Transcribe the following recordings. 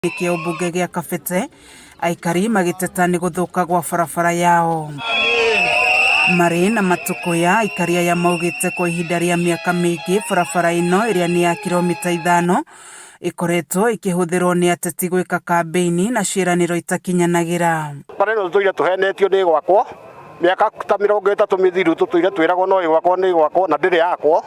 Kĩa ũmbunge gĩa Kabete, aikari magĩteta nĩ gũthũka gwa barabara yao. Marĩ na matũkũya, aikari aya maugĩte kwa ihinda rĩa mĩaka mĩingĩ barabara ĩno ĩrĩa nĩ ya kiromita 5 ĩkoretwo ĩkĩhũthĩrwo nĩ ateti gwĩka kambĩini na ciĩranĩro itakinyanagĩra. Bara ĩno tũtũire tũhenetio nĩ gwakwo mĩaka ta 30 mĩthiru, tũtũire twĩragwo no ĩgwakwo, nĩ ĩgwakwo, na ndĩrĩ yakwo.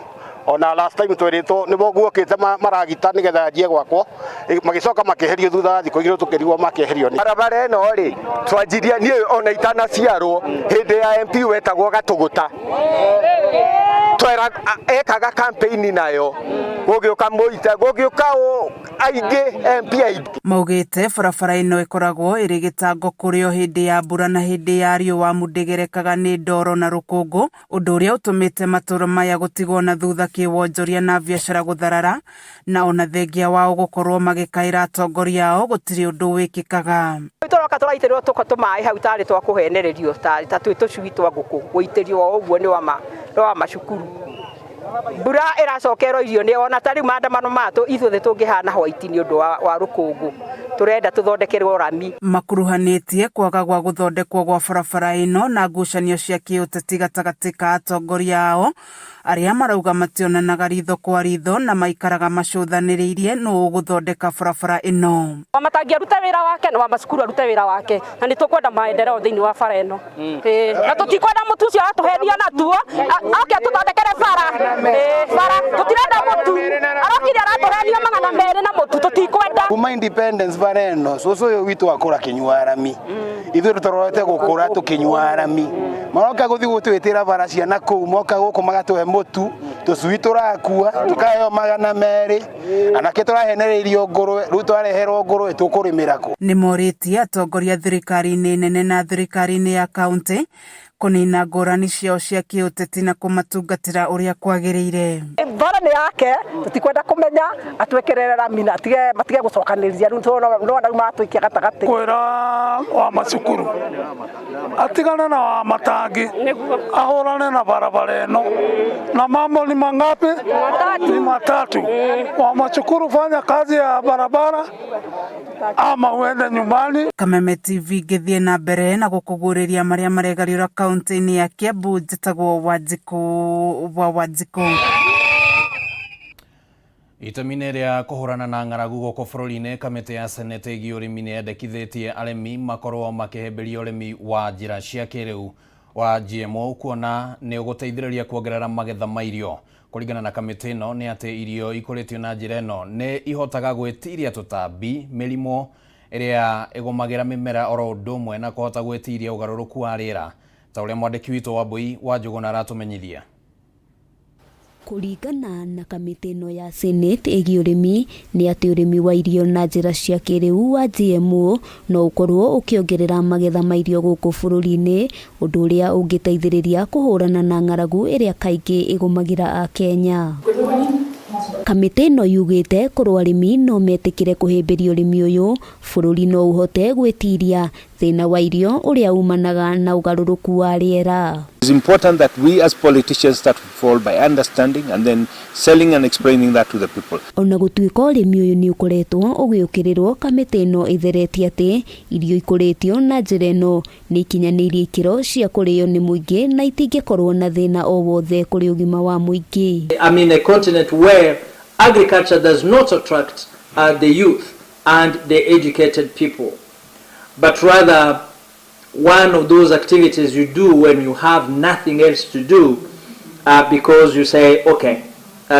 Ona last time twĩrĩtwo nĩ guokĩte maragita nĩgetha yanjie gwakwo, magĩcoka makĩeherio thutha wa thikũ 2, tũkĩrigwo makĩeherio nĩ Barabara ĩno rĩ, twanjirie niĩ ona itanaciarwo, hĩndĩ ya MP wetagwo Gatũgũta, twera ekaga campaign nayo, gũgĩũka Mũita, gũgĩũka aingĩ, MP aingĩ. Maugĩte barabara ĩno ĩkoragwo ĩrĩ gĩtango kũrĩ o hĩndĩ ya mbura na hĩndĩ ya riũa, amu ndĩgerekaga nĩ ndoro na rũkũngũ, ũndũ ũrĩa ũtũmĩte matũũra maya gũtigwo na thutha kĩwonjoria na biacara gũtharara, na ona thengia wao gũkorwo magĩkaĩra atongoria ao gũtirĩ ũndũ wĩkĩkaga. Tũroka tũraitĩrĩrwo tũko tũmaĩ hau tarĩ twa kũhenererio, tarĩ ta twĩ tũcui twa ngũkũ gũitĩrio o ũguo nĩ wa macukuru. Mbura ĩracoka ĩroirio nĩ ona ta rĩu maandamano maya ithuothe tũngĩhana white nĩ ũndũ wa rũkũngũ. Tũrenda tũthondekerwo rami. Makuruhanĩtie kwaga gwa gũthondekwo gwa barabara ĩno na ngucanio cia kĩũteti gatagatĩ ka atongoria ao arĩa marauga mationanaga ritho kwa ritho na maikaraga macũthanĩrĩirie nũ ũgũthondeka barabara ĩno. Wamatangi arute wĩra wake na Wamacukuru arute wĩra wake, na nĩ tũkwenda maendeleo thĩinĩ wa bara ĩno. Ĩĩ, na tũtikwenda mũtu ũcio aratũhenia natuo, oke atũthondekere bara. Ĩĩ, bara tũtirenda mũtu, arokire aratũhenia 200 na mũtu tũtikwenda. Kuma independence, bara ĩno cũcũ ũyũ witũ akũra kĩnyua rami, ithuĩ tũtororete gũkũra tũkĩnyua rami. Maroka gũthiĩ gũtwĩtĩra bara ciana kũu, moka gũkũ magatũhe mũtu, tũcui tũrakua tũkaheo 200, anake tũrahenereirio ngũrwe, rĩu twareherwo ngũrwe tũkũrĩmĩra kũ? Nĩ morĩtie atongoria thirikari-inĩ nene na thirikari-inĩ ya kaunti kũnina ngũrani ciao cia kĩũteti na kũmatungatĩra ũrĩa kwagĩrĩire. Bara nĩ yake, tũtikwenda kũmenya, atwĩkĩrĩre rami na atige matige gũcokanĩrĩria rĩu, no rĩu maratũikia gatagatĩ. Kwĩra wa macukuru atigane na wa matangi, ahũrane na barabara ĩno. Na mambo ni mangapi? Ni matatu. Wa macukuru, fanya kazi ya barabara ama uende nyumbani. Kameme TV ngĩthiĩ na mbere na gũkũguũrĩria marĩa maregariũra kaunti-inĩ ya Kiambu, njĩtagwo Wanjikũ wa Wanjikũ. Itemi-inĩ rĩa kũhũrana na ng'aragu gũkũ bũrũri-inĩ, kamĩtĩ ya senate ĩgiĩ ũrĩmi nĩ yendekithĩtie arĩmi makorwo makĩhĩmbĩria ũrĩmi wa njĩra cia kĩrĩu wa GMO, kuona nĩ ũgũteithĩrĩria kuongerera magetha ma irio. Kũringana na kamĩtĩ ĩno nĩ atĩ irio ikũrĩtio na njĩra ĩno nĩ ihotaga gwĩtiria tũtambi, mĩrimũ ĩrĩa ĩgũmagĩra mĩmera, oro ũndũ ũmwe na kũhota gwĩtiria ũgarũrũku wa rĩera, ta ũrĩa mwandĩki witũ Wambui wa Njũgũna aratũmenyithia. Kũringana na kamĩtĩ ĩno ya Senate ĩgiĩ ũrĩmi nĩ atĩ ũrĩmi wa irio na njĩra cia kĩrĩu wa GMO no ũkorwo ũkĩongerera magetha ma irio gũkũ bũrũri-inĩ, ũndũ ũrĩa ũngĩteithĩrĩria kũhũrana na ng'aragu ĩrĩa kaingĩ ĩgũmagĩra Akenya. Kamĩtĩ ĩno yugĩte korwo arĩmi no metĩkĩre kũhĩmbĩria ũrĩmi ũyũ, bũrũri no ũhote gwĩtiria thĩna wa irio ũrĩa umanaga na ũgarũrũku wa rĩera. It's important that we as politicians start fall by understanding and then selling and explaining that to the people. Ona gũtuĩka ũrĩmi ũyũ nĩ ũkoretwo ũgĩũkĩrĩrwo, kamĩtĩ ĩno ĩtheretie atĩ irio ikũrĩtio na njĩra ĩno nĩ ikinyanĩirie ikĩro cia kũrĩo nĩ mũingĩ na itingĩkorwo na thĩna o wothe kũrĩ ũgima wa mũingĩ. I'm in a continent where agriculture does not attract the youth and the educated people, but rather one of those activities you do when you have nothing else to do, because you say, "Okay,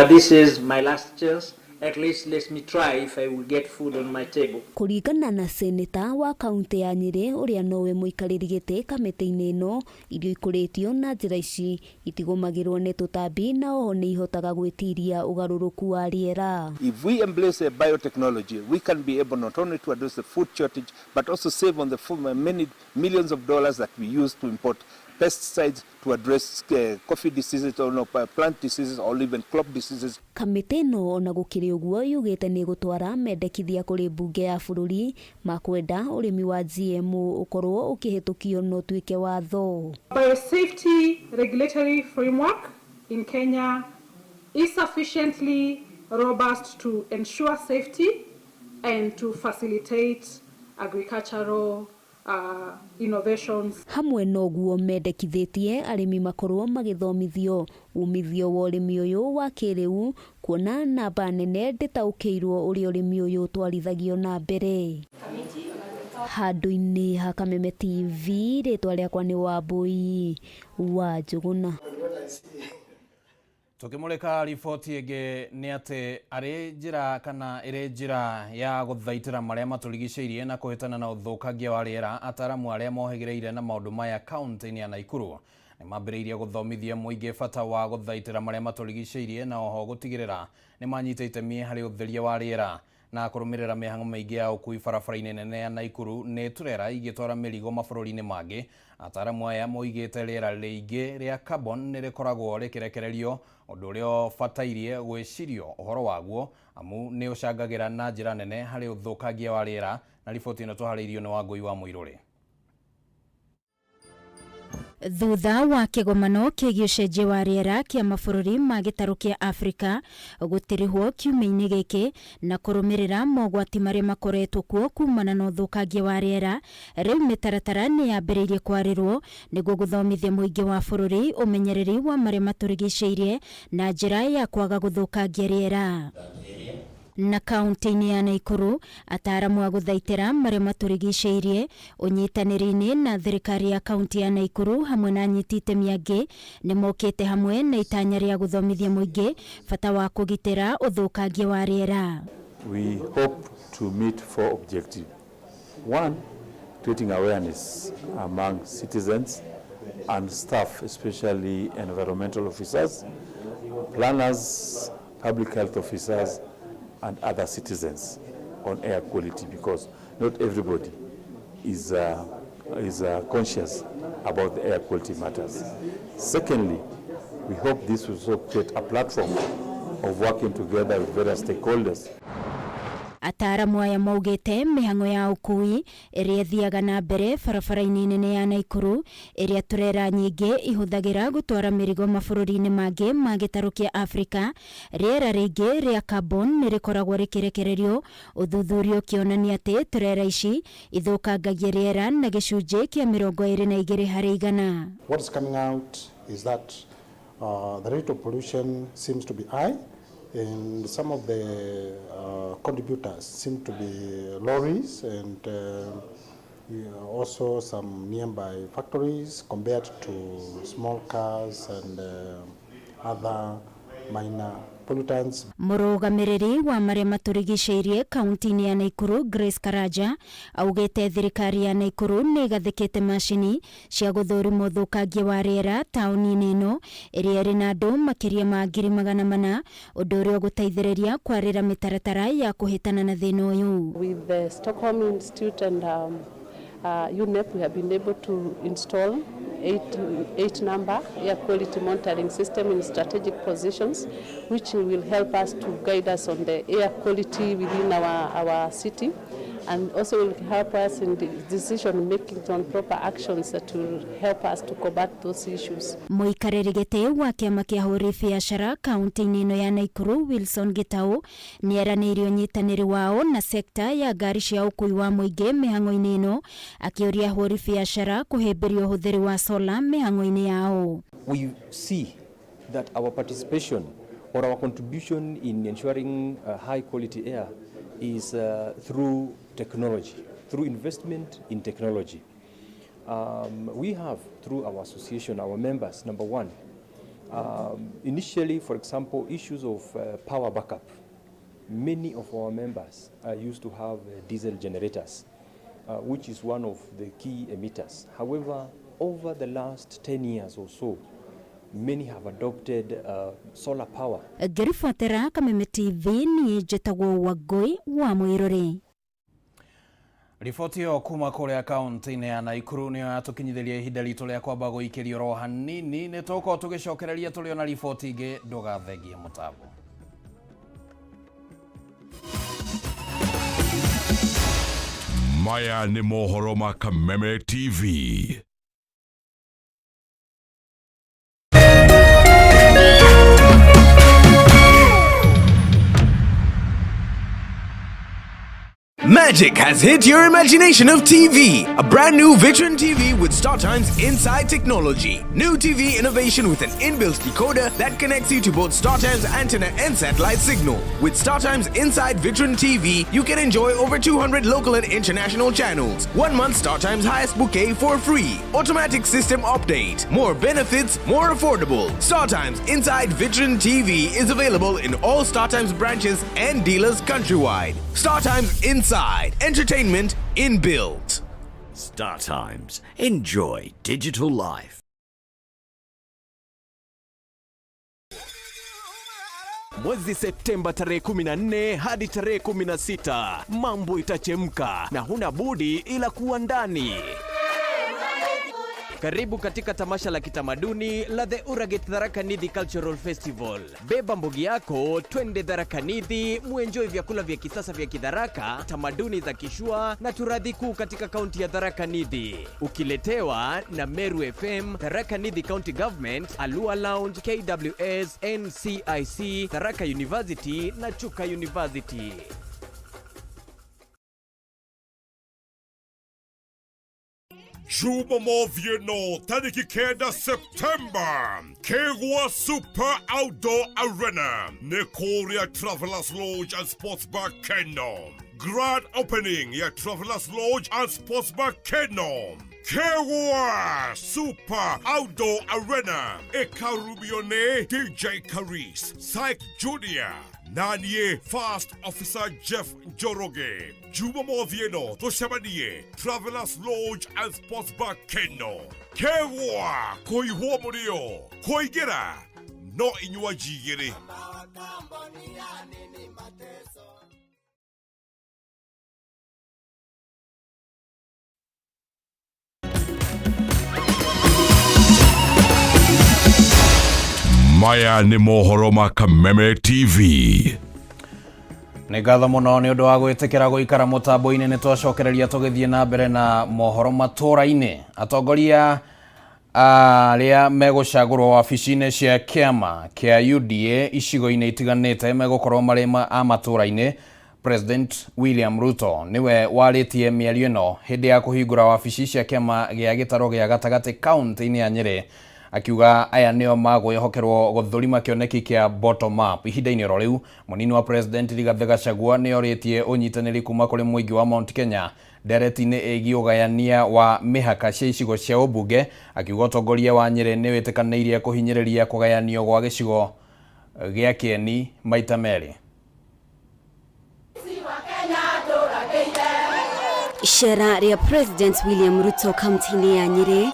this is my last chance, at least let me try if I will get food on my table." Kũringana na seneta wa kaunti ya Nyĩrĩ ũrĩa nowe mũikarĩri gĩtĩ kamĩtĩ-inĩ ĩno, irio ikũrĩtio na njĩra ici itigũmagĩrwo nĩ tũtambi na oho nĩ ihotaga gwĩtiria ũgarũrũku wa rĩera. If we embrace a biotechnology, we can be able not only to address the food shortage, but also save on the many millions of dollars that we use to import pesticides to address coffee diseases or no, plant diseases or even crop diseases. Kamĩtĩ ĩno ona gũkĩrĩ ũguo yugĩte nĩ ĩgũtwara mendekithia kũrĩ mbunge ya bũrũri makwenda ũrĩmi wa GMO ũkorwo ũkĩhĩtũkio na ũtuĩke watho. Biosafety regulatory framework in Kenya is sufficiently robust to ensure safety and to facilitate agricultural innovations. Hamwe na ũguo mendekithĩtie arĩmi makorwo magĩthomithio umithio wa ũrĩmi ũyũ wa kĩrĩu kuona namba nene ndĩtaũkĩirwo ũrĩa ũrĩmi ũyũ ũtwarithagio na mbere. Handũ-inĩ ha Kameme TV, rĩtwa rĩakwa nĩ Wambui wa Njũgũna. Tukimulika riboti ĩngĩ nĩ atĩ arĩ njĩra kana ĩrĩ njĩra ya gũthaitĩra marĩa matũrigicĩirie na kũhĩtana na ũthũkangia wa rĩera, ataramu arĩa mohĩgĩrĩire na maũndũ maya kaunti-inĩ ya Nakuru nĩ mambĩrĩirie gũthomithia mũingĩ bata wa gũthaitĩra marĩa matũrigicĩirie na oho gũtigĩrĩra nĩ manyita itemi harĩ ũtheria wa rĩera na kũrũmĩrĩra mĩhang'o mĩingĩ ya ũkui barabara-inĩ nene ya Nakuru nĩ turera igĩtwara mĩrigo mabũrũri-inĩ mangĩ. Ataramu aya moigĩte rĩera rĩingĩ rĩa carbon nĩ rĩkoragwo rĩkĩrekererio, ũndũ ũrĩa ũbatairie gwĩcirio ũhoro waguo amu nĩ ũcangagĩra na njĩra nene harĩ ũthũkangia wa rĩera. Na riboti ĩno tũharĩirio nĩ Wangũi wa Mũirũrĩ. Thutha wa kĩgomano kĩgiĩ ũcenjia wa rĩera kĩa mabũrũri ma gĩtarũ kĩa Afrika gũtirihwo kiumia-inĩ gĩkĩ na kũrũmĩrĩra mogwati marĩa makoretwo kuo kumana na ũthũkangia wa rĩera, rĩu mĩtaratara nĩ yambĩrĩirie kwarĩrwo nĩguo gũthomithia mũingĩ wa bũrũri ũmenyereri wa marĩa matũrigicĩirie na njĩra ya kwaga gũthũkangia rĩera. Na kaunti-inĩ ya Nakuru ataramu a gũthaitĩra marĩa matũrigicĩirie ũnyitanĩri-inĩ na thirikari ya kaunti ya Nakuru hamwe na anyiti itemi angĩ nĩ mokĩte hamwe na itanya rĩa gũthomithia mũingĩ bata wa kũgitĩra ũthũkangia wa rĩera. We hope to meet four objectives. One, creating awareness among citizens and staff, especially environmental officers, planners, public health officers, and other citizens on air quality, because not everybody is conscious about the air quality matters. Secondly, we hope this will also create a platform of working together with various stakeholders. Ataramu aya maugĩte mĩhang'o ya ũkui ĩrĩa ĩthiaga na mbere barabara-inĩ nene ya Nakuru ĩrĩa turera nyingĩ ihũthagĩra gũtwara mĩrigo mabũrũri-inĩ mangĩ ma gĩtarũ kĩa Afrika, rĩera rĩingĩ rĩa carbon nĩ rĩkoragwo rĩkĩrekererio, ũthuthuria ũkĩonania atĩ turera ici ithũkangagia rĩera na gĩcunjĩ kĩa 22 harĩ igana. What is coming out is that the rate of pollution seems to be high, and some of the contributors seem to be lorries and also some nearby factories compared to small cars and other minor pollutants. Mũrũgamĩrĩri wa marĩa matũrigicĩirie kaunti-inĩ ya Nakuru Grace Karanja augĩte thirikari ya Nakuru nĩ ĩgathĩkĩte macini cia gũthũrima ũthũkangia wa rĩera taũni-inĩ ĩno ĩrĩa ĩrĩ na andũ makĩria ma 400,000, ũndũ ũrĩa ũgũteithĩrĩria kwarĩra mĩtaratara ya kũhĩtana na thĩna ũyũ. With the Stockholm Institute and UNEP, we have been able to install eight number air quality monitoring system in strategic positions, which will help us to guide us on the air quality within our city, and also will help us in the decision making on proper actions that will help us to combat those issues. Mũikarĩri gĩtĩ wa kĩama kĩa ahũri biacara kaunti-inĩ ĩno ya Nakuru Wilson Gitau nĩeranĩire ũnyitanĩri wao na sekta ya ngari cia ũkui wa mũingĩ mĩhang'o-inĩ ĩno, akĩũria ahũri biacara kũhĩmbĩria ũhũthĩri wa sola mĩhang'o-inĩ yao. We see that our participation or our contribution in ensuring high quality air is through technology, through investment in technology. We have, through our association, our members, number one, initially, for example, issues of power backup. Many of our members used to have diesel generators, which is one of the key emitters. However, over the last 10 years or so, many have adopted solar power. Ngĩribotera Kameme TV niĩ njĩtagwo Wangũi wa Mũirũrĩ. Riboti ĩyo kuma kũrĩa kaunti-inĩ ya Nakuru nĩyo yatũkinyithĩria ihinda ritũ rĩa kwamba gũikĩrio oro hanini. Nĩ tũgũkorwo tũgĩcokereria tũrĩ ona riboti ingĩ, ndũgathengie mũtambo. Maya nĩ mohoro ma Kameme TV. Magic has hit your imagination of TV. A brand new Vitron TV with StarTimes Inside technology. New TV innovation with an inbuilt decoder that connects you to both StarTimes antenna and satellite signal. With StarTimes Inside Vitron TV, you can enjoy over 200 local and international channels. 1 month StarTimes highest bouquet for free. Automatic system update. More benefits, more affordable. StarTimes Inside Vitron TV is available in all StarTimes branches and dealers countrywide. StarTimes Inside. Entertainment inbuilt. Star Times. Enjoy digital life. Mwezi Septemba tarehe 14 hadi tarehe 16, mambo itachemka na huna budi ila kuwa ndani. Karibu katika tamasha la kitamaduni la The Uraget Tharaka Nithi Cultural Festival. Beba mbogi yako, twende Tharaka Nithi, muenjoy vyakula vya kisasa vya Kidharaka, tamaduni za Kishua na turathi kuu katika kaunti ya Tharaka Nithi. Ukiletewa na Meru FM, Tharaka Nithi County Government, Alua Lounge, KWS, NCIC, Tharaka University na Chuka University. Jumamothi ĩno tarĩki 9 Septemba, Kegwa Super Outdoor Arena nĩ kũrĩa Travelers Lodge and Sports Bar Keno. Grand opening ya Travelers Lodge and Sports Bar Keno. Kegwa Super Outdoor Arena ĩkarumio nĩ DJ Caris, Syke Junior na niĩ First Officer Jeff Njoroge. Jumamothi ĩno tũcemanie Travelers Lodge and Sports Bar Keno. Kegwa kũihwo mũrĩo kũingĩra no inywaji igĩrĩ. Maya nĩ mohoro ma Kameme TV. Nĩ ngatho mũno nĩ ũndũ wa gwĩtĩkĩra gũikara mũtambo-inĩ. Nĩ twacokereria tũgĩthiĩ na mbere na mohoro matũra-inĩ. Atongoria arĩa megũcagũrwo wabici-inĩ cia kĩama kĩa UDA icigo-inĩ itiganĩte megũkorwo marĩ a matũra-inĩ. President William Ruto nĩwe warĩtie mĩario ĩno hĩndĩ ya kũhingũra wabici cia kĩama gĩa gĩtarũ gĩa gatagatĩ kaunti-inĩ ya Nyĩrĩ, akiuga aya nĩo magwĩhokerwo gũthũrima kĩoneki kĩa bottom up. Ihinda-inĩ oro rĩu, mũnini wa President Rigathĩ Gachagua nĩ orĩtie ũnyitanĩri kuma kũrĩ mũingĩ wa Mount Kenya ndereti-inĩ ĩgiĩ ũgayania wa mĩhaka cia icigo cia ũmbunge, akiuga ũtongoria wa Nyĩrĩ nĩ wĩtĩkanĩirie kũhinyĩrĩria kũgayanio gwa gĩcigo gĩa kĩeni maita merĩ. Icera rĩa President William Ruto kaunti-inĩ ya Nyĩrĩ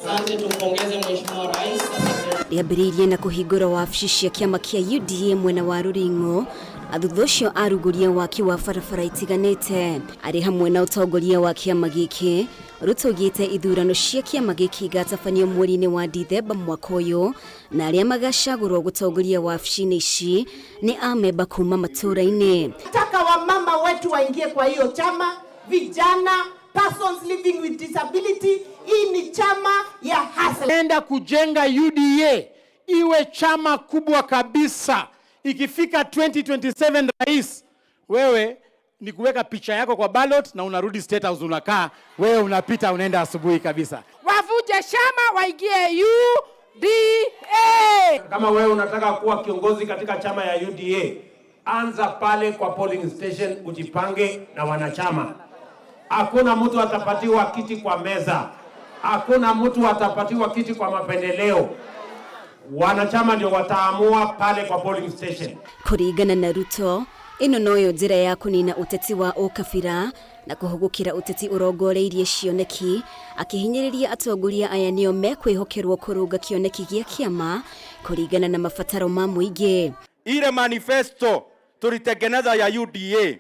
rĩambĩrĩirie na kũhingũra wabici cia kĩama kĩa UDA mwena wa Rũring'o, na thutha ũcio arugũria waki wa barabara itiganĩte. Arĩ hamwe na ũtongoria wa kĩama gĩkĩ, Ruto augĩte ithurano cia kĩama gĩkĩ igatabanio mweri-inĩ wa Dithemba mwaka ũyũ, na arĩa magacagũrwo gũtongoria wabici-inĩ ici nĩ amemba kuma matũra-inĩ. Nataka wamama wetu waingie kwa hiyo chama, vijana, persons living with disability. Hii ni chama ya hustle. Enda kujenga UDA iwe chama kubwa kabisa. Ikifika 2027, rais, wewe ni kuweka picha yako kwa ballot na unarudi State House unakaa, wewe unapita unaenda asubuhi kabisa. Wavunje chama waingie UDA. Kama wewe unataka kuwa kiongozi katika chama ya UDA, anza pale kwa polling station, ujipange na wanachama. Hakuna mtu atapatiwa kiti kwa meza, hakuna mtu atapatiwa kiti kwa mapendeleo. Wanachama ndio wataamua pale kwa polling station. Kũringana na Ruto, ĩno noyo njĩra ya kũnina ũteti wa ũkabira na kũhũgũkĩra ũteti ũrongoreirie cioneki, akĩhinyĩrĩria atongoria aya nĩo mekwĩhokerwo kũrũnga kĩoneki gĩa kĩama kũringana na mabataro ma mũingĩ. Ile manifesto tulitengeneza ya UDA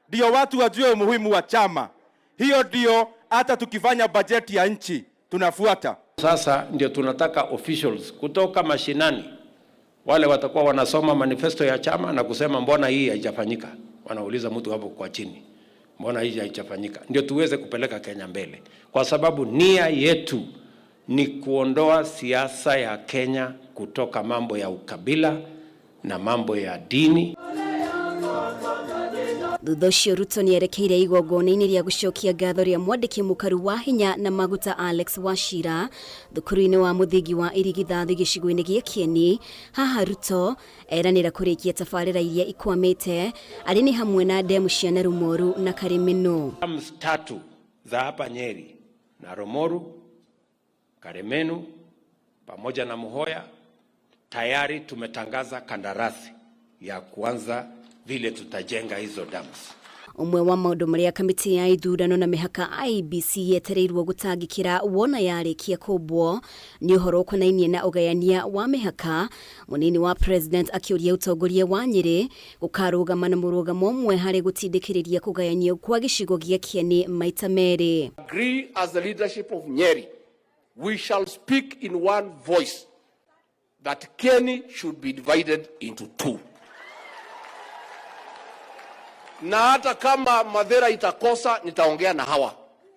ndio watu wajue umuhimu wa chama. Hiyo ndio hata tukifanya bajeti ya nchi tunafuata. Sasa ndio tunataka officials kutoka mashinani, wale watakuwa wanasoma manifesto ya chama na kusema mbona hii haijafanyika. Wanauliza mtu hapo kwa chini, mbona hii haijafanyika? Ndio tuweze kupeleka Kenya mbele, kwa sababu nia yetu ni kuondoa siasa ya Kenya kutoka mambo ya ukabila na mambo ya dini. Thutha ũcio Ruto nĩerekeire igongona-inĩ rĩa gũcokia ngatho rĩa mwandĩki mũkaru wa hinya na maguta Alex Wachira thukuru-inĩ wa mũthingi wa Irigithathi gĩcigo-inĩ gĩa Kieni. Haha Ruto eranĩra kũrĩkia tabarĩra iria ikwamĩte arĩ nĩ hamwe na ndemu cia Narumoru na Karĩmĩnũ. Dams tatu za hapa Nyeri, Narumoru, Karemenu pamoja na Muhoya tayari tumetangaza kandarasi ya kuanza vile tutajenga hizo dams. Ũmwe wa maũndũ marĩa kamĩtĩ ya ithurano na mĩhaka IEBC yetereirwo gũtangĩkĩra wona yarĩkia kũmbwo nĩ ũhoro ũkonainie na ũgayania wa mĩhaka. Mũnini wa president akĩũria ũtongoria wa Nyĩrĩ gũkarũgama na mũrũgamo ũmwe harĩ gũtindĩkĩrĩria kũgayanio kwa gĩcigo gĩa Kieni maita merĩ. Agree as the leadership of Nyeri, we shall speak in one voice that Kieni should be divided into two. Na hata kama Mathira itakosa, nitaongea na hawa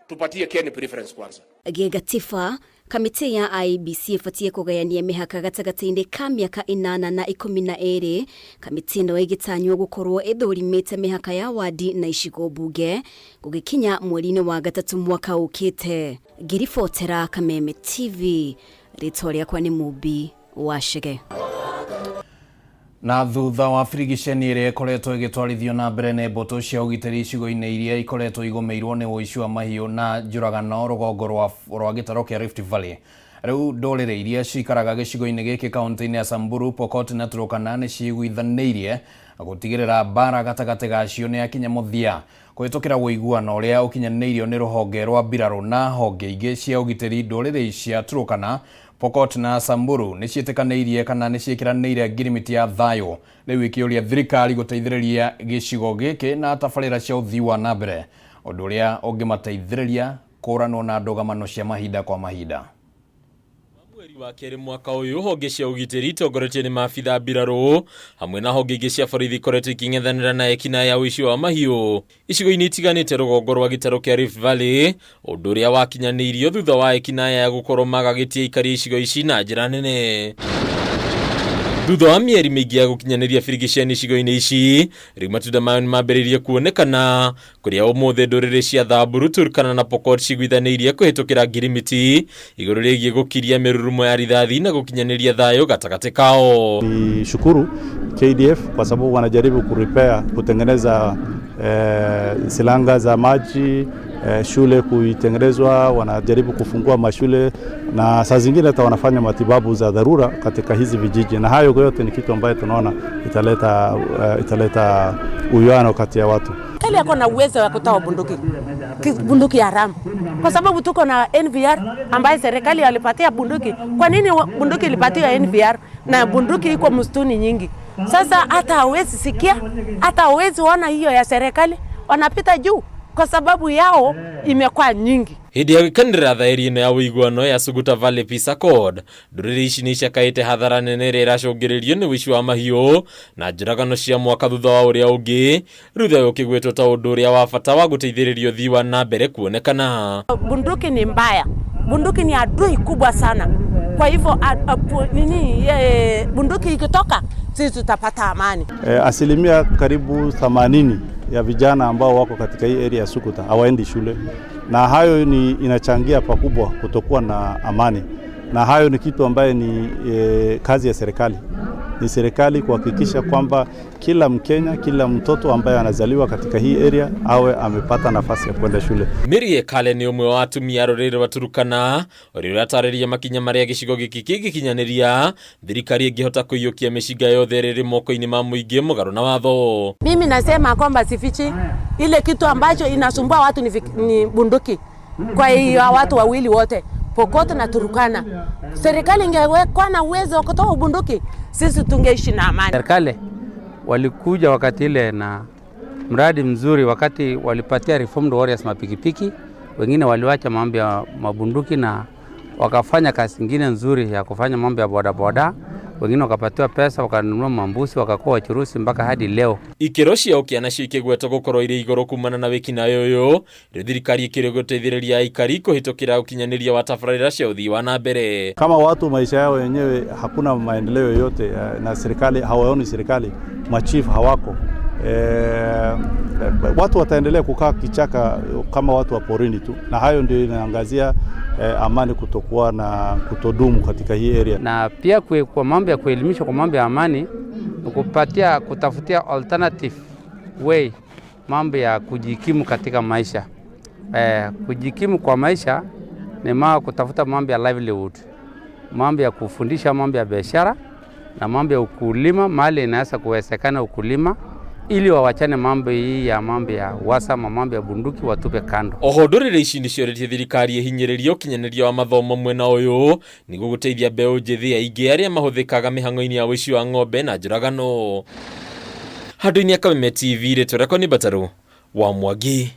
tupatie Kieni preference kwanza. Gĩgatiba kamĩtĩ ya IEBC ĩbatiĩ kũgayania mĩhaka gatagatĩ-inĩ ka mĩaka 8 na 12. Kamĩtĩ ĩno ĩgĩtanywo gũkorwo ĩthũrimĩte mĩhaka ya wadi na icigo mbunge gũgĩkinya mweri-inĩ wa gatatũ mwaka ũkĩte. Ngĩribotera Kameme TV, rĩtwa rĩakwa nĩ Mũmbi wa Chege. Na thutha wa birigiceni ĩrĩa ĩkoretwo ĩgĩtwarithio na mbere nĩ mbũtũ cia ũgitĩri icigo-inĩ iria ikoretwo igũmĩirwo nĩ ũici wa mahiũ na njũragano rũgongo rwa gĩtaro kĩa Rift Valley, rĩu ndũrĩrĩ iria cikaraga gĩcigo-inĩ gĩkĩ kaunti-inĩ ya Samburu, Pokot na Turkana nĩ ciguithanĩirie gũtigĩrĩra mbara gatagatĩ gacio nĩ yakinya mũthia kũhĩtũkĩra ũiguano ũrĩa ũkinyanĩirio nĩ rũhonge rwa mbirarũ na honge ingĩ cia ũgitĩri. Ndũrĩrĩ cia Turkana, Pokot na Samburu nĩ ciĩtĩkanĩirie kana nĩ ciĩkĩranĩire ngirimiti ya thayũ, rĩu ikĩũria thirikari gũteithĩrĩria gĩcigo gĩkĩ na tabarĩra cia ũthii wa na mbere, ũndũ ũrĩa ũngĩmateithĩrĩria kũranwo na ndũgamano cia mahinda kwa mahinda. Mweri wa kerĩ mwaka ũyũ honge cia ũgitĩri itongoretio nĩ maabitha mbirarũ hamwe na honge ingĩ cia borithi ikoretwo ikĩng'ethanĩra na ekinaĩ ya ũici wa mahiũ icigo-inĩ itiganĩte rũgongo rwa gĩtarũ kĩa Rift Valley, ũndũ ũrĩa wakinyanĩirio thutha wa ekinaĩ aya gũkorwo magagĩtie aikari a icigo ici na njĩra nene. Thutha wa mĩeri mĩingĩ ya gũkinyanĩria birigiceni icigo-inĩ ici, rĩu matunda mayo nĩ mambĩrĩirie kuonekana kũrĩa ũmũthĩ ndũrĩrĩ cia Samburu, Turkana na Pokot ciguithanĩirie kũhĩtũkĩra ngirimiti igũrũ rĩgiĩ gũkiria mĩrurumo ya rithathi na gũkinyanĩria thayũ gatagatĩ kao. Ni shukuru KDF kwa sababu wanajaribu kurepair, kutengeneza silanga za maji, shule kuitengenezwa, wanajaribu kufungua mashule na saa zingine hata wanafanya matibabu za dharura katika hizi vijiji, na hayo yote ni kitu ambayo tunaona italeta uwiano kati ya watu. Serikali yako na uwezo wa kutoa bunduki haramu, kwa sababu tuko na NVR ambaye serikali walipatia bunduki. Kwa nini bunduki ilipatiwa NVR na bunduki iko msituni nyingi? Sasa hata hawezi sikia, hata hawezi ona hiyo ya serikali, wanapita juu kwa sababu yao imekuwa nyingi. Hĩndĩ ya gwĩkanĩrĩra thaĩri ĩno ya ũiguano ya Suguta Valley Peace Accord, ndũrĩrĩ ici nĩ icakaĩte hathara nene ĩrĩa ĩracũngĩrĩrio nĩ ũici wa mahiũ na njũragano cia mwaka thutha wa ũrĩa ũngĩ, rĩu thayũ ũkĩgwetwo ta ũndũ ũrĩa wa bata wa gũteithĩrĩria ũthii wa na mbere kuonekana. Bunduki ni mbaya, bunduki ni adui kubwa sana. Kwa hivyo bunduki ikitoka sisi tutapata amani. Asilimia karibu 80 ya vijana ambao wako katika hii area ya Suguta hawaendi shule, na hayo ni inachangia pakubwa kutokuwa na amani, na hayo ni kitu ambaye ni kazi ya serikali. Ni serikali kuhakikisha kwamba kila Mkenya, kila mtoto ambaye anazaliwa katika hii area awe amepata nafasi ya kwenda shule. Mary Kale nĩ ũmwe wa atumia a rũrĩrĩ rwa Turkana ũrĩa ũratarĩria makinya marĩa gĩcigo gĩkĩ kĩngĩkinyanĩria thirikari ĩngĩhota kũiyũkia mĩcinga yothe ĩrĩa ĩrĩ moko-inĩ ma mũingĩ mũgarũ na watho. Mimi nasema kwamba sifichi ile kitu ambacho inasumbua watu ni bunduki. Kwa hiyo watu wawili wote Pokot na Turkana, serikali ingekuwa na uwezo wa kutoa bunduki, sisi tungeishi na amani. Serikali walikuja wakati ile na mradi mzuri, wakati walipatia Reformed Warriors mapikipiki, wengine waliwacha mambo ya mabunduki na wakafanya kazi nyingine nzuri ya kufanya mambo ya bodaboda, wengine wakapatiwa pesa wakanunua mambusi wakakuwa wachuruzi mpaka hadi leo. Ikĩro cia ũkĩa nacio ikĩgwetwo gũkorwo irĩ igũrũ kumana na wĩkinaĩ ũyũ, rĩu thirikari ĩkĩrĩ gũteithĩrĩria aikari kũhĩtũkĩra ũkinyanĩria wa tabarĩra cia ũthii wa na mbere. Kama watu maisha yao wenyewe hakuna maendeleo yoyote na serikali hawaoni serikali, machief hawako. Watu wataendelea kukaa kichaka kama watu wa porini tu, na hayo ndio inaangazia amani kutokuwa na kutodumu katika hii area. Na pia kwa mambo ya kuelimisha kwa mambo ya amani, kupatia kutafutia alternative way mambo ya kujikimu katika maisha. Kujikimu kwa maisha ni kutafuta mambo ya livelihood, mambo ya kufundisha mambo ya biashara na mambo ya ukulima, mahali inaweza kuwezekana ukulima, ili wawachane mambo hii ya mambo ya uhasama, mambo ya bunduki watupe kando. Oho ndũrĩrĩ ici nĩciorĩtie thirikari ĩhinyĩrĩrie ũkinyanĩria wa mathomo mwena ũyũ nĩguo gũteithia mbeũ njĩthĩ aingĩ arĩa mahũthĩkaga mĩhang'o-inĩ ya ũici wa ng'ombe na njũragano. Handũ-inĩ ya Kameme TV, rĩtwa rĩakwa nĩ Mbatarũ wa Mwangi.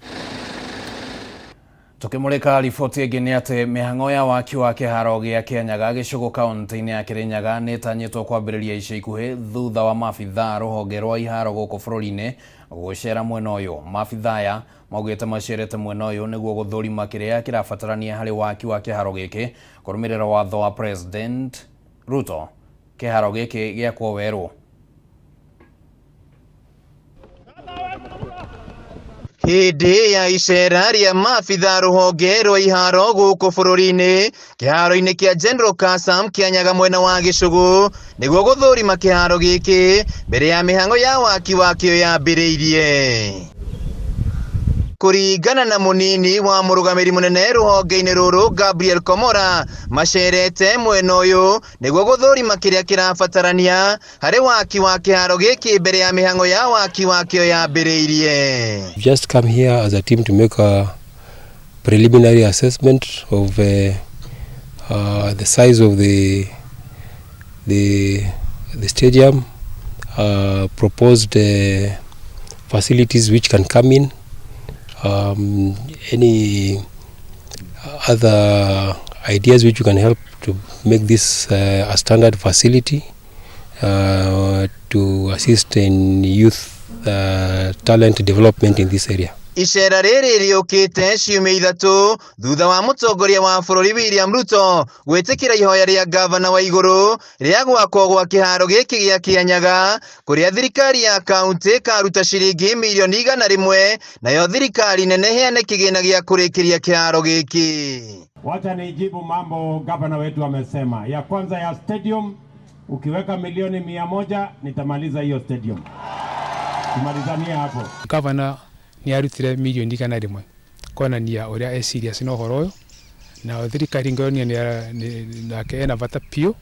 Tukimulika riboti ĩngĩ nĩ atĩ mĩhang'o ya waki wa kĩharo gĩa Kĩanyaga gĩcũgũ kaunti-inĩ ya Kĩrĩnyaga nĩ ĩtanyĩtwo kwambĩrĩria ica ikuhĩ thutha wa maabithaa rũhonge rwa iharo gũkũ bũrũri-inĩ gũcera mwena ũyũ. Maabithaa aya maugĩte macerete mwena ũyũ nĩguo gũthũrima kĩrĩa kĩrabatarania harĩ waki wa kĩharo gĩkĩ kũrũmĩrĩra watho wa President Ruto kĩharo gĩkĩ gĩakwo werũ. Hĩndĩ ya icera rĩa maabithaa rũhonge rwa iharo gũkũ bũrũri-inĩ kĩharo-inĩ kĩa General Kasam Kĩanyaga mwena wa Gĩcũgũ nĩguo gũthũrima kĩharo gĩkĩ mbere ya mĩhang'o ya waki wakĩo yambĩrĩirie. Kũringana na mũnini wa mũrũgamĩrĩri mũnene rũhonge-inĩ rũrũ Gabriel Komora, macerete mwena ũyũ nĩguo gũthũrima kĩrĩa kĩrabatarania harĩ waki wa kĩharo gĩkĩ mbere ya mĩhang'o ya waki wakĩo yambĩrĩirie. We've just come here as a team to make a preliminary assessment of the size of the stadium, proposed facilities which can come in, any other ideas which can help to make this a standard facility to assist in youth talent development in this area. Icera rĩrĩ rĩũkĩte ciumia ithatũ thutha wa mũtongoria wa bũrũri William Ruto gwĩtĩkĩra ihoya rĩa gavana wa igũrũ rĩa gwakwo gwa kĩharo gĩkĩ gĩa Kĩanyaga kũrĩa thirikari ya kaunti ĩkaruta ciringi mirioni 100 nayo thirikari nene ĩheane kĩgĩna gĩa kũrĩkĩria kĩharo gĩkĩ. Wacha nijibu mambo gavana wetu amesema. Ya kwanza ya stadium, ukiweka milioni 100 nitamaliza hiyo stadium. Tumalizanie hapo. Gavana nĩ arutire mirioni 100 kuonania ũrĩa e serious na ũhoro ũyũ, na thirikari ngĩonania nake ena bata biũ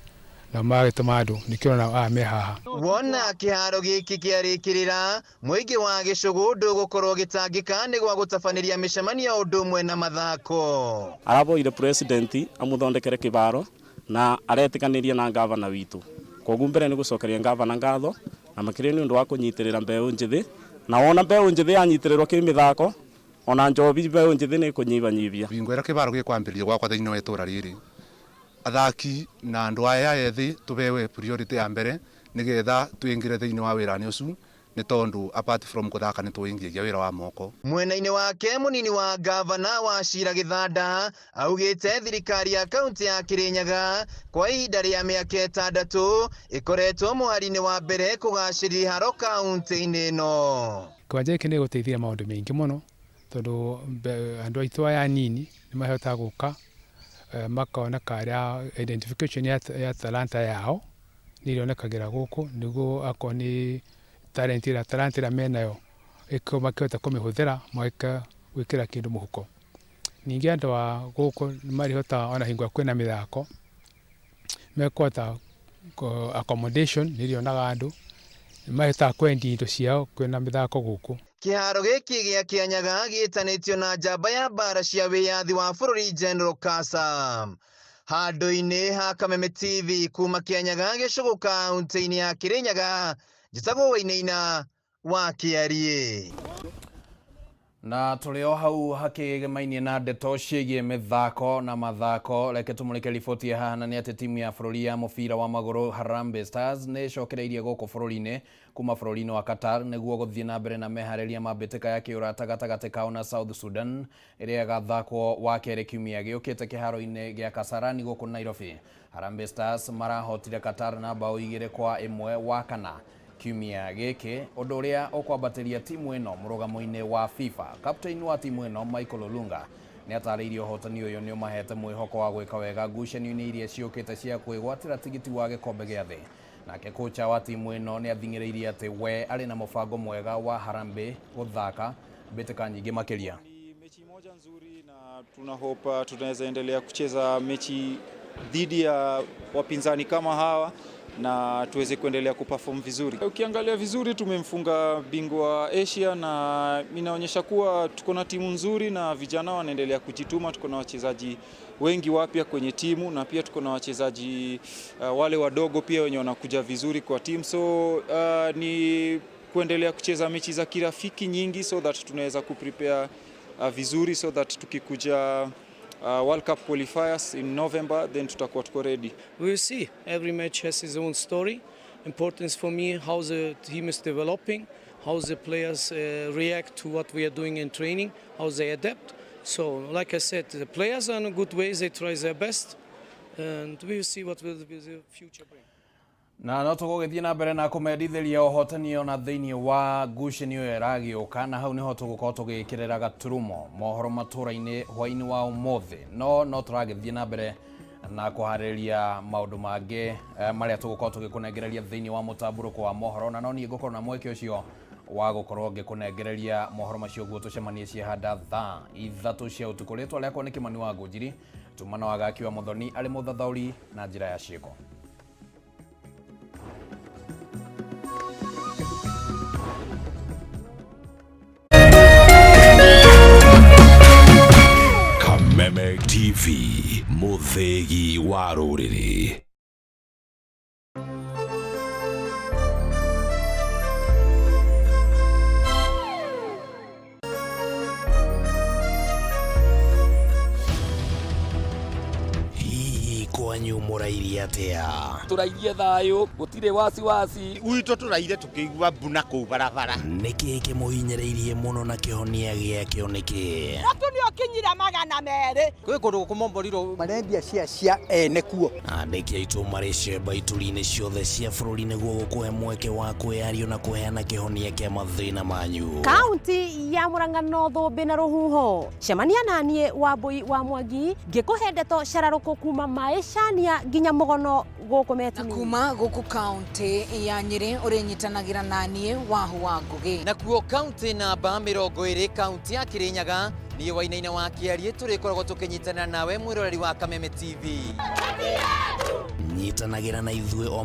na magĩtũma andũ nĩkĩo ũrona aya me haha. Wona kĩharo gĩkĩ kĩarĩkĩrĩra mũingĩ wa Gĩcũgũ ndũgũkorwo gĩtangĩka nĩ gwa gũtabanĩria mĩcemanio ũndũ ũmwe na mathako. Araboire president amuthondekere kĩbaro na aretĩkanĩria na gavana witũ, koguo mbere nĩ gũcokeria gavana ngatho na makĩria nĩ ũndũ wa kũnyitĩrĩra mbeũ njĩthĩ, na wona mbeũ njĩthĩ yanyitirĩrwo kĩmĩthako ona njobi mbeũ njĩthĩ nĩ kũnyibanyibia. Bingo ĩrĩa kĩbaro gĩkwambĩrĩrio gwakwa thĩinĩ wa itũra rĩrĩ, athaki na andũ aya ethĩ tũbewe priority ya mbere nĩgetha twingĩre thĩinĩ wa wĩra-inĩ ũcio, nĩ tondũ apart from gũthaka nĩ tũingĩria wĩra wa moko. Mwena-inĩ wake mũnini wa gavana wa Shira Gĩthanda augĩte thirikari ya kaunti ya Kĩrĩnyaga kwa ihinda rĩa mĩaka 6 ĩkoretwo mũhari-inĩ wa mbere kũgacĩria iharo kaunti-inĩ ĩno. Kĩwanja gĩkĩ nĩ gũteithia maũndũ maingĩ mũno tondũ andũ aitũ aya anini nĩ mahotaga gũka makona karĩa identification ya talanta yao nĩ ĩrĩonekagĩra gũkũ nĩguo akorwo nĩ talent ĩrĩa talanta ĩrĩa menayo makĩhota kũmĩhũthĩra magĩka gwĩkĩra kĩndũ mũhuko. Ningĩ andũ a gũkũ nĩ marĩhotaga ona hingo ĩrĩa kwĩna mĩthako mekũhota accommodation nĩ ĩrĩonaga andũ nĩ mahotaga kwendia indo ciao kwĩna mĩthako gũkũ. Kĩharo gĩkĩ gĩa Kĩanyaga gĩtanĩtio na njamba ya mbara cia wĩyathi wa bũrũri General Kasam. Handũ-inĩ ha Kameme TV kuma Kĩanyaga Gĩcũgũ kaunti-inĩ ya Kĩrĩnyaga, njĩtagwo Wainaina wa Kĩariĩ. Na tũrĩ o hau hakĩgemaini na ndeto ciĩgiĩ mĩthako na mathako, reke tũmũrĩke riboti ya haha, na nĩ atĩ timu ya bũrũri ya mũbira wa magũrũ Harambee Stars nĩ ĩcokereirie gũkũ bũrũri-inĩ kuma bũrũri-inĩ wa Qatar nĩguo gũthiĩ na mbere na meharĩria ma mbĩtĩka ya kĩũrata gatagatĩ kao na South Sudan ĩrĩa ĩgathakwo wakerĩ kiumia gĩũkĩte kĩharo-inĩ gĩa Kasarani gũkũ Nairobi. Harambee Stars marahotire Qatar na bao 2-1 Wakana. Kiumia gĩkĩ, ũndũ ũrĩa ũkwambatĩria timu ĩno mũrũgamo-inĩ wa FIFA. Captain wa timu ĩno Michael Olunga nĩ atarĩirie ũhotani ũyũ nĩ ũmahete mwĩhoko wa gwĩka wega ngucanio-inĩ iria ciũkĩte cia kwĩgwatĩra tigiti wa gĩkombe gĩa thĩ. Nake kocha wa timu ĩno nĩ athing'ĩrĩirie atĩ we arĩ na mũbango mwega wa Harambee gũthaka mbĩtĩka nyingĩ makĩria. Mechi moja nzuri na tuna hope tunaweza endelea kucheza mechi dhidi ya wapinzani kama hawa na tuweze kuendelea kuperform vizuri. Ukiangalia vizuri tumemfunga bingwa Asia na inaonyesha kuwa tuko na timu nzuri na vijana wanaendelea kujituma. Tuko na wachezaji wengi wapya kwenye timu na pia tuko na wachezaji wale wadogo pia wenye wanakuja vizuri kwa timu, so ni kuendelea kucheza mechi za kirafiki nyingi so that tunaweza kuprepare vizuri so that tukikuja World Cup qualifiers in November then tutakuwa tuko ready. We will see. Every match has its own story. Importance for me how the team is developing, how the players react to what we are doing in training, how they adapt. So, like I said, the players are in a good way. They try their best, and we will see what will be the future bring. Na no tũgũgĩthiĩ na mbere na kũmendithĩria ũhotani ona thĩinĩ wa ngucanio ĩyo ĩragĩũka, na hau nĩho tũgũkorwo tũgĩkĩrĩra gaturumo mohoro matũra-inĩ hwaĩ-inĩ wa ũmũthĩ. No tũragĩthiĩ na mbere na kũharĩrĩria maũndũ mangĩ marĩa tũgũkorwo tũgĩkũnengereria thĩinĩ wa mũtambũrũko wa mohoro, na no niĩ ngũkorwo na mweke ũcio wa gũkorwo ngĩkũnengereria mohoro macio guo tũcemanie ciahanda thaa 3 cia ũtukũ. Rĩtwa rĩakwa nĩ Kĩmani wa Ngũnjiri, tuma na Wagaki wa Mũthoni arĩ mũthathaũri na njĩra ya ciĩko. Kameme TV, mũthĩgi wa rũrĩrĩ. Hihi kwanyu mũrairie atĩa? Tũrairie thayũ, gũtirĩ wasiwasi. Gwitũ tũraire tũkĩigua mbuna kũu barabara. Nĩkĩ kĩmũhinyĩrĩirie mũno na kĩhonia gĩakĩo nĩkĩ? Mũtu nĩ ũkinyire 200. Kwĩ kũndũ gũkũmomborirwo marendia cia cia ene kuo. Andĩki aitũ marĩ cemba ituri-inĩ ciothe cia bũrũri nĩguo gũkũhe mweke wa kwĩyario na kũheana kĩhonia kĩa mathĩna manyu. Kaunti ya Murang'a no thũmbĩ na rũhuho. Cemania naniĩ Wambui wa Mwangi ngĩkũhe ndeto cararũkũ kuma maĩcania nginya mũgono gũkũ Metini. Kuma gũkũ kaunti ya Nyĩrĩ ũrĩnyitanagĩra naniĩ Wahu wa Ngũgĩ. Nakuo kaunti namba 20 kaunti ya Kirinyaga niĩ Wainaina wa Kĩariĩ tũrĩkoragwo tũkĩnyitanĩra nawe mwĩroreri wa Kameme TV. Nyitanagĩra na ithuĩ o